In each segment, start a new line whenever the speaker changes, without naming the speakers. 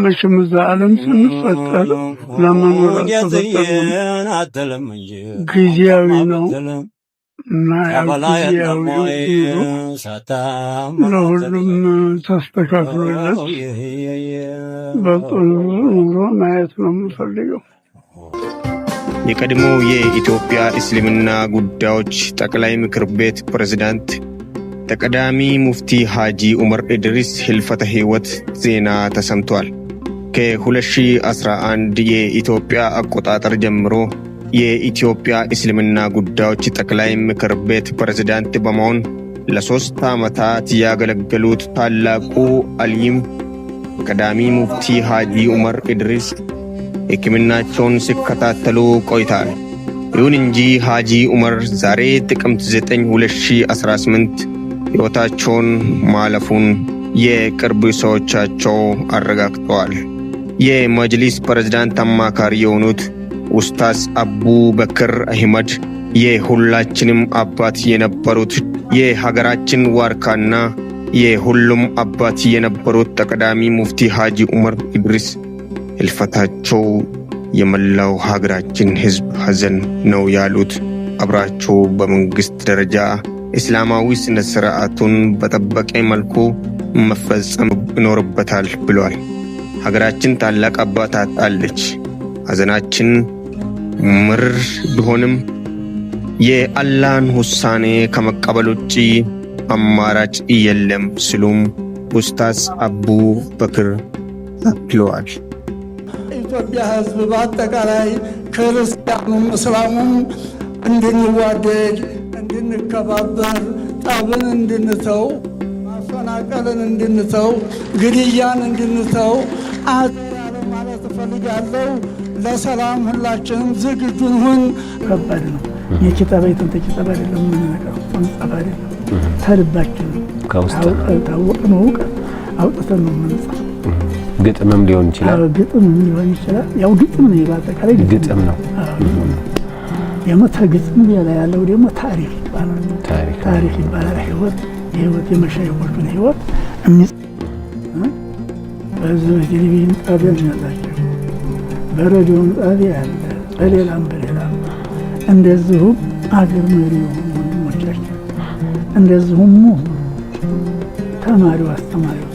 መቼም እዛ ዓለም ስንፈጠር ለመኖር አልተፈጠርንም፣ ጊዜያዊ ነው እና ያው ጊዜያዊ ኑሮ ለሁሉም ተስተካክሎለት በጥሩ ኑሮ ማየት ነው የምፈልገው።
የቀድሞው የኢትዮጵያ እስልምና ጉዳዮች ጠቅላይ ምክር ቤት ፕሬዝዳንት ተቀዳሚ ሙፍቲ ሐጂ ዑመር ኢድሪስ ህልፈተ ሕይወት ዜና ተሰምቷል። ከ2011 የኢትዮጵያ አቆጣጠር ጀምሮ የኢትዮጵያ እስልምና ጉዳዮች ጠቅላይ ምክር ቤት ፕሬዝዳንት በመሆን ለ3 ዓመታት ያገለገሉት ታላቁ አሊም ቀዳሚ ሙፍቲ ሐጂ ዑመር ኢድሪስ ሕክምናቸውን ሲከታተሉ ቆይተዋል። ይሁን እንጂ ሐጂ ዑመር ዛሬ ጥቅምት 9 2018 ሕይወታቸውን ማለፉን የቅርብ ሰዎቻቸው አረጋግጠዋል። የመጅሊስ ፕሬዝዳንት አማካሪ የሆኑት ኡስታዝ አቡ በክር አህመድ የሁላችንም አባት የነበሩት፣ የሀገራችን ዋርካና የሁሉም አባት የነበሩት ተቀዳሚ ሙፍቲ ሐጂ ዑመር ኢድሪስ ህልፈታቸው የመላው ሀገራችን ሕዝብ ሐዘን ነው ያሉት አብራቸው በመንግስት ደረጃ እስላማዊ ስነ ስርዓቱን በጠበቀ መልኩ መፈጸም ይኖርበታል ብሏል። ሀገራችን ታላቅ አባት አጣለች። ሐዘናችን ምርር ቢሆንም የአላህን ውሳኔ ከመቀበል ውጪ አማራጭ የለም ሲሉም ኡስታዝ አቡ በክር አክለዋል።
የኢትዮጵያ ሕዝብ በአጠቃላይ ክርስቲያኑም እስላሙም እንድንዋደድ፣ እንድንከባበር፣ ጠብን እንድንተው፣ ማፈናቀልን እንድንተው፣ ግድያን እንድንተው አደራ ለማለት እፈልጋለሁ። ለሰላም ሁላችንም ዝግጁ እንሁን። ከባድ ነው። የኪታብ አይተን ተኪታብ አይደለም የምንነግረው፣ መጽሐፍ አይደለም፣ ተልባችን ነው።
ከውስጥ ነው።
ታወቅነው እውቀት አውጥተን ነው የምንጽፈው።
ግጥምም ሊሆን ይችላል።
ግጥምም ሊሆን ይችላል። ያው ግጥም ነው፣ በአጠቃላይ።
ግጥም ነው።
ደግሞ ተግጥም ሌላ ያለው ደግሞ ታሪክ ይባላል።
ታሪክ።
ታሪክ ይባላል። ህይወት የህይወት የመሻይኾቹን ህይወት በዚህ በቴሌቪዥን ጣቢያ ያላቸው፣ በሬዲዮም ጣቢያ ያለ፣ በሌላም በሌላም እንደዚሁም አገር መሪ የሆኑ ወንድሞቻችን፣ እንደዚሁም ምሁሩ፣ ተማሪው፣ አስተማሪው፣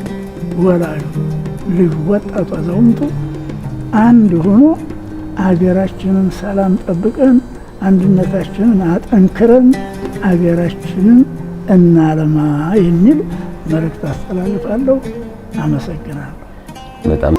ወላጁ፣ ልጁ፣ ወጣቱ፣ አዛውንቱ አንድ ሆኖ አገራችንን ሰላም ጠብቀን አንድነታችንን አጠንክረን አገራችንን እናልማ የሚል መልእክት አስተላልፋለሁ። አመሰግናለሁ።
በጣም